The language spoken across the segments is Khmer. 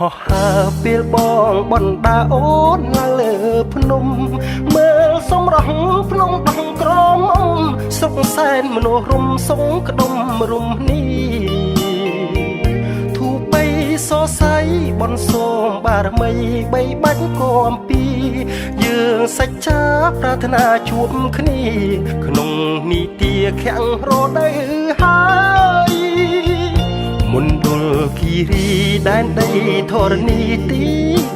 ហោះហើរពេលបងបណ្ដាអូនឡើងលើភ្នំមើលសំរស់ភ្នំដោះក្រមុំសុខសែនមនោរមសុងក្ដុំរំនីធូបៃសរសៃបនសូមបារមីបីបាច់គំពីយើងសច្ចាប្រាថ្នាជួបគ្នាក្នុងនីតិខាំងរដូវហើយមណ្ឌលគិរីដែនដីធរណីទី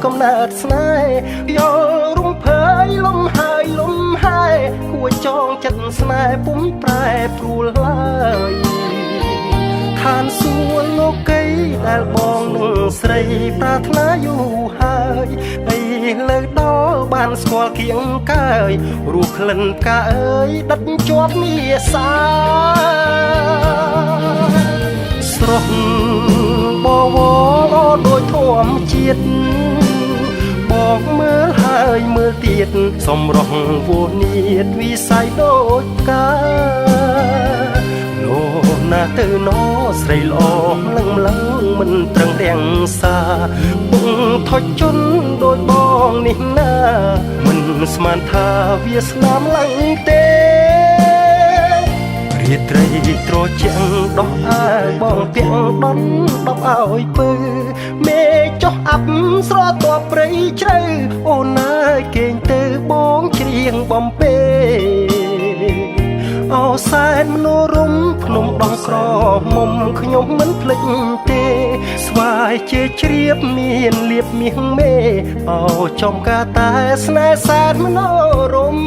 កំណើតស្នេហ៍យល់រំភើយលំហើយលំហើយគួចងចិត្តស្នេហ៍ពុំប្រែប្រួលឡើយឋានសួគ៌លោកីដែលបងនឹងស្រីប្រាថ្នាយូរហើយអីលើដល់បានស្គាល់គៀងកាយរស់ក្លិនផ្កាអើយដិតជាប់នីសាស្រស់បវរដោយធម្មជាតិបងមើលហើយមើលទៀតសំរស់វនីតវិស័យដូចផ្កានោណាទៅណស្រីល្អលឹងលឹងមិនត្រឹងរាំងសាពុងថុចជន់ដោយបងនេះណាមិនស្មានថាវាស្នាមឡើងទេរាត្រីត្រជាក់ដោះអាវបងពាក់ដន់ដប់ឲ្យពើមេចុះអាប់ស្រទាប់ព្រៃជ្រៅអូនអើយគេងទៅបងច្រៀងបំពេអោសែនមនោរមភ្នំដោះក្រមុំខ្ញុំមិនភ្លេចទេស្វាយជាជ្រាបមានលៀបមាសមេអោចំកាតែស្នេហ៍សែនមនោរម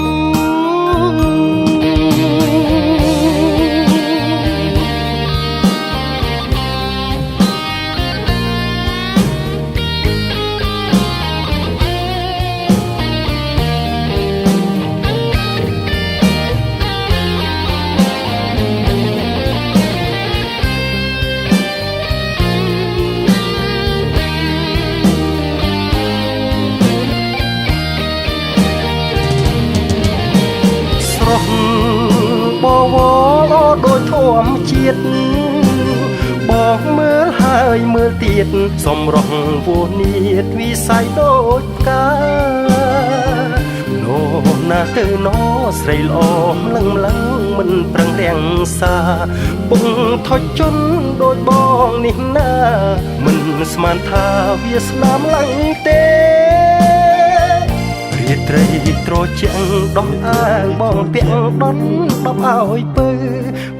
ស្រស់បវរដោយធម្មជាតិបងមើលហើយមើលទៀតសំរស់វនីតវិស័យដូចផ្កានោណាទៅណស្រីល្អលឹងលឹងមិនប្រឹងរាំងសាពុងថុចជន់ដោយបងនេះណាមិនស្មានថាវាស្នាមឡើងទេរាត្រីត្រជាក់ដោះអាវបងពាក់ដន់ដប់ឲ្យពើ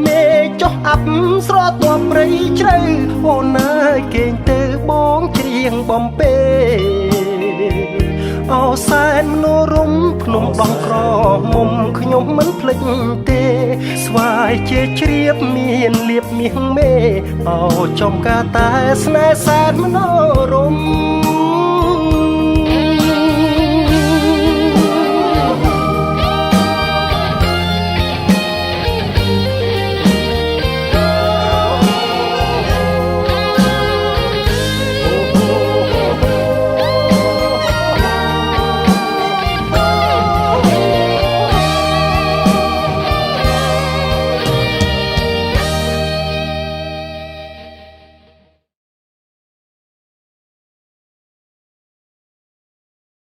មេចុះអាប់ស្រទាប់ព្រៃជ្រៅអូនអើយគេងទៅបងច្រៀងបំពេអោសែនមនោរមភ្នំដោះក្រមុំខ្ញុំមិនភ្លេចទេស្វាយជាជ្រាបមានលៀបមាសមេអោចំកាតែស្នេហ៍សែនមនោរម